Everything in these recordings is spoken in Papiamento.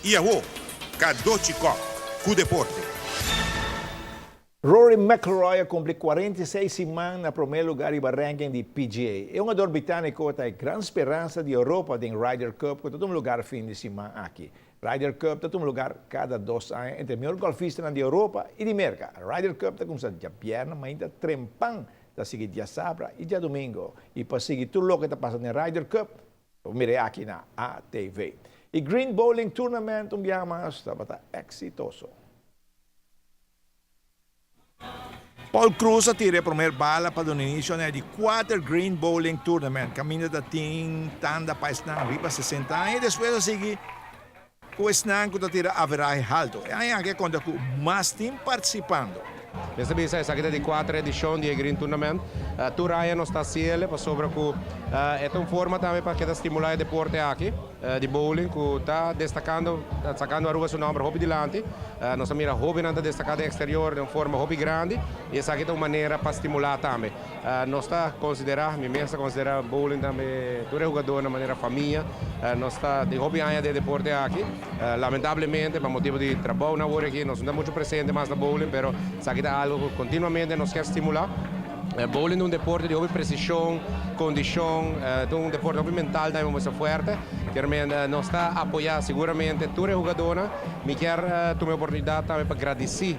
I awo, Cadochi Kock ku deporte. Rory McIlroy a kumpli 46 siman na promé lugá riba ranking di PGA. E hungadó britániko ta e gran speransa di Europa den Ryder Cup ku ta tuma lugá fin di siman aki. Ryder Cup ta tuma lugá kada 2 aña entre mihó golfistanan di Europa i di Merka. Ryder Cup ta kuminsá djabièrnè mainta trempan, ta sigui djasabra i djadumingu. I pa sigui tur loke ta pasa na Ryder Cup, mira aki na ATV. E Green Bowling Tournament un biaha mas tabata eksitoso. Paul Cruz a tira e promé bala pa e inisio di kuater Green Bowling Tournament. Kaminda ta tin tanda pa esnan riba 60 aña i despues a sigui ku esnan ku ta tira average haltu. I aki konta ku mas team partisipando. Esaki bisa, esaki ta di kuater edishon di Green Tournament. Tur aña nos ta hasié, pasobra ku e un forma tambe pa keda stimulá e deporte aki, di bowling, ku ta destakando, sakando Aruba su nòmber hopi dilanti. Nos mira hóbennan ta destaká den eksterior di un forma hopi grandi i esaki ta un manera pa stimulá tambe. Nos ta konsiderá, mi mes ta konsiderá bowling tambe, tur hungadó na manera famia. Nos ta di hopi aña di deporte aki. Lamentablemente, pa motibu di trabou na aki, nos no ta muchu presente mas na bowling, pero esaki ta algu ku kontinuamente nos ke stimulá. Bowling ta un deporte di hopi presishon, kondishon, un deporte hopi mental tambe muchu fuerte. Ke nos ta apoyá siguramente tur hungadó. Mi ke tuma e oportunidat tambe pa gradisí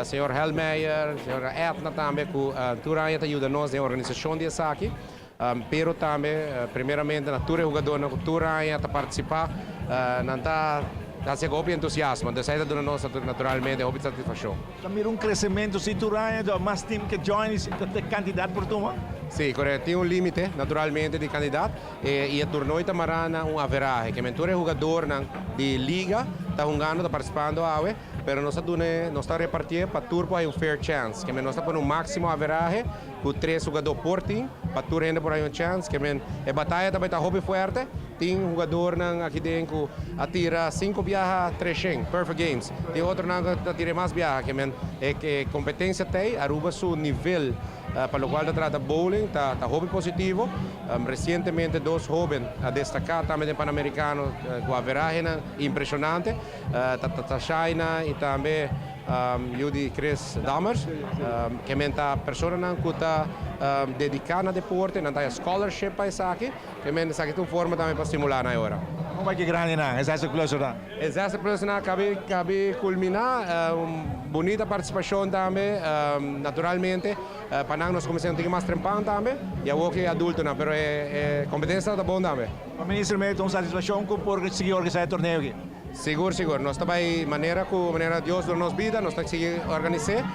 señor Helmeyer, señora Edna tambe, ku tur aña ta yuda nos den organisashon di esaki. Pero tambe, primeramente, na tur hungadó, ku tur aña ta partisipá, nan ta hasi hopi entusiasmo. Anto, esei ta duna nos naturalmente hopi satisfakshon. Tambe un kresementu, si tur aña, mas team ku join, e kantidat por tuma? Si, korekto. Tin un límite, naturalmente, di kantidat. I e torneo ta mará na un average, ke men tur hungadó di liga ta hungando, ta partisipando awe, pero nos ta nos ta repartí pa tur por un fair chance, ke men nos ta pone un máksimo average ku tres hungadó por team, pa tur hende por un chance, ke men e bataya tambe ta hopi fuerte, tin hungadó aki den ku a tira sinku biaha 300, perfect games. Tin otro nan a tira mas biaha, ke men e kompetensia tin, Aruba su nivel pa loke ta trata bowling, ta hopi positivo. Resientemente dos hóben a destaká tambe den Panamericano ku average impreshonante. Ta Shaina i tambe Judy Chris Dammers, ke men ta personanan ku ta dediká na deporte, nan ta scholarship pa esaki, ke men esaki ta un forma tambe pa stimulá nan ora. Kon bai ku grandi nan? 60 plus nan? 60 plus nan a kaba kulminá, un bunita partisipashon tambe, naturalmente, pa nos kuminsá tin mas trempan tambe, i awor ku adulto nan, pero e kompetensia ta bon tambe. Minister, mi un satisfakshon por sigui organisá e torneo aki. Sigur, sigur. Nos tambe manera ku manera Dios duna nos bida, nos ta sigui organisá.